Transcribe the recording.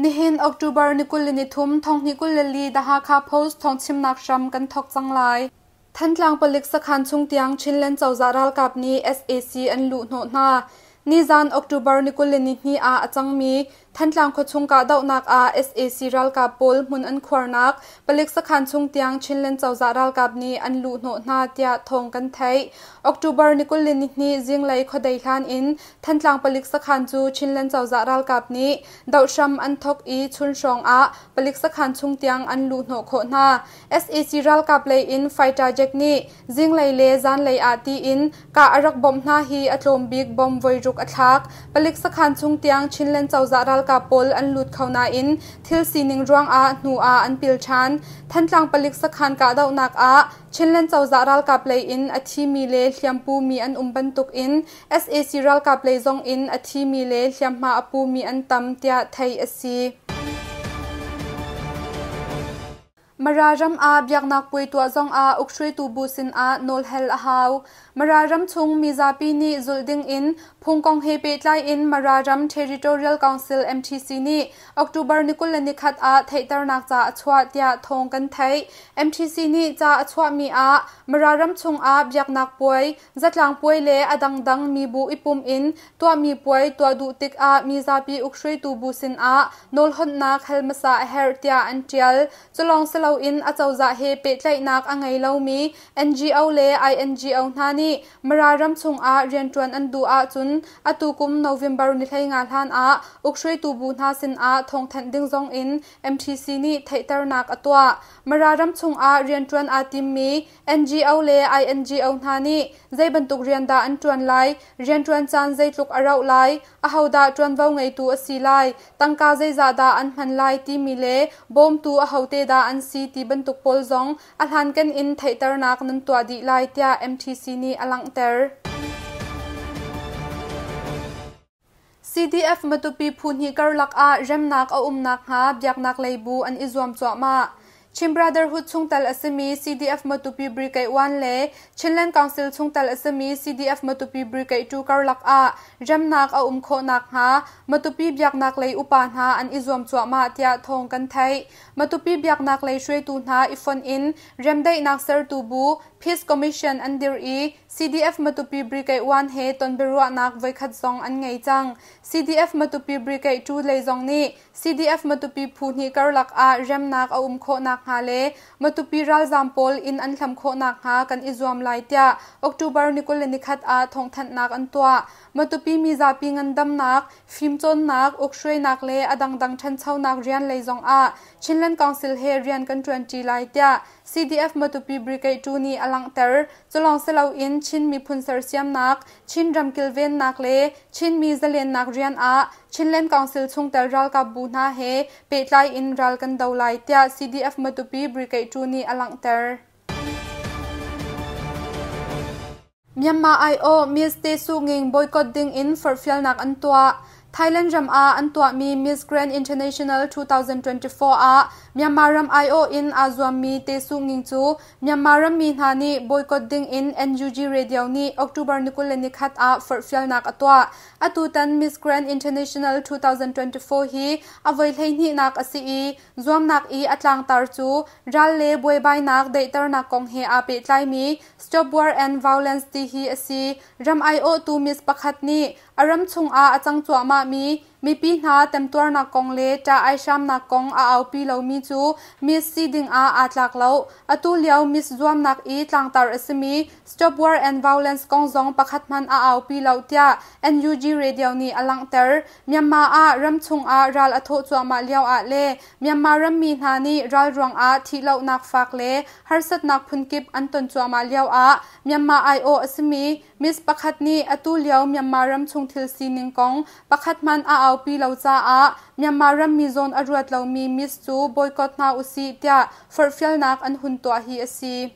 Nihin October ni 23 thonghnih 24 The Hakha Post thawngchimnak hram kan thawk cang lai. Thantlang palik sakhan chung tiang Chinland cozah ralkap nih sac an luhhnawh hna. Nizan October ni 22 ah a cangmi Thantlang khuachung kahdohnak ah sac ralkap pawl hmun an khuarnak palik sakhan chung tiang Chinland cozah ralkap nih an luhhnawh hna tiah thawng kan theih. October ni 22 zinglei khuadei hlan in Thantlang palik sakhan cu Chinland cozah ralkap nih dohhram an thawk i chun hrawng ah palik sakhan chung tiang an luhhnawh khawh hna. Sac ralkap lei in fighter jet nih zinglei le zanlei ah tiin kah a rak bawmh hna hi a tlawm bik bomb voiruk a thlak. Palik sakhan chung tiang Chinland cozah ralkap pawl an lut kho nain thil sining ruangah hnu ah an pil ṭhan. Thantlang palik sakhan kahdohnak ah Chinland cozah ralkap lei in a thimi le hliampu mi an um bantuk in sac ralkap lei zong in a thimi le hliamhma a pumi an tam tiah theih a si. Mara ram ah biaknak puai tuah zongah ukhruaitu bu sinah nawlhal a hau. Mara ram chung mizapi nih zulh dingin phung kong he pehtlai in Mara ram Territorial Council MTC nih October ni 21 ah theihternak ca a chuah tiah thawng kan theih. MTC nih ca a chuahmi ah Mara ram chungah biaknak puai, zatlang puai le a dangdang mibu i pum in tuahmi puai tuah duh tikah mizapi ukhruaitu bu sinah nawlhonhnak hal hmasa a herh tiah an ṭial. Culawng si loin acozah he pehtlaihnak a ngei lomi NGO le INGO hna nih Mara ram chungah rianṭuan an duh ahcun atu kum November ni 15 hlan ah ukhruaitu bu hna sinah thawngthanh ding zongin MTC nih theihternak a tuah. Mara ram chungah rianṭuan aa timmi NGO le INGO hna nih zei bantuk rian dah an ṭuan lai, rianṭuan caan zeitluk a rauh lai, ahodah ṭuanvo ngeitu a si lai, tangka zeizah dah an hman lai timi le bawmtu ahote dah an si ti bantuk pawl zong a hlankan in theihternak nan tuah dih lai tiah MTC nih a langhter. CDF Matupi phu hnih karlak ah remnak a um nakhnga biaknak lei bu an i zuam cuahmah. Chin Brotherhood chungtel a simi CDF Matupi Brigade 1 le Chinland Council chungtel a simi CDF Matupi Brigade 2 karlak ah remnak a um khawh nakhnga Matupi biaknak lei upa hna an i zuam cuahmah tiah thawng kan theih. Matupi biaknak lei hruaitu hna i fonh in remdaihnak sertu bu Peace Commission an dirh i CDF Matupi Brigade 1 he tonbiaruahnak voikhat zong an ngei cang. CDF Matupi Brigade 2 lei zong nih CDF Matupi phu hnih karlak ah remnak a um khawh nakhnga le Matupi ralzaam pawl inn an hlam khawh nakhnga kan i zuam lai tiah October ni 21 ah thawngthanhnak an tuah. Matupi mizapi ngandamnak, fimcawnnak, ukhruainak le a dangdang ṭhanchonak rian lei zong ah Chinland Council he rian kan ṭuanṭi lai tiah CDF Matupi Brigade 2 nih a langhter. Culawng si loin Chin miphun sersiamnak, Chin ram kilvennak le Chinmi zalennak rian ah Chinland Council chungtel ralkap bu hna he pehtlai in ral kan do lai tiah CDF Matupi Brigade 2 nih a langhter. Myanmar aiawh Miss Te Su Nging boycott ding in forhfialnak an tuah. Thailand ram ah an tuahmi Miss Grand International 2024 ah Myanmar ram aiawh in aa zuammi Te Su Nging cu Myanmar rammi hna nih boycott ding in NUG Radio nih October ni 21 ah forhfialnak a tuah. Atutan Miss Grand International 2024 hi a voi 12nak a si i zuamnak i a tlangtar cu ral le buaibainak daihternak kong he aa pehtlaimi Stop War and Violence ti hi a si. Ram aiawhtu Miss pakhat nih a ram chungah a cang cuahmahmi mipi hna temtuarnak kong le ṭah aihramnak kong a aupi lomi cu Miss si dingah aa tlak lo. Atu lio Miss zuamnak i tlangtar a simi Stop War and Violence kong zong pakhat hmanh a aupi lo tiah NUG Radio nih a langhter. Myanmar ah ram chungah ral a thawh cuahmah lioah le Myanmar rammi hna nih ral ruangah thihlohnak fak le harsatnak phunkip an ton cuahmah lioah Myanmar aiawh a simi Miss pakhat nih atu lio Myanmar ramchung thil sining kong pakhat hmanh a aupi lo caah Myanmar rammi zawn a ruat lomi Miss cu boycott hna usih tiah forhfialnak an hun tuah hi a si.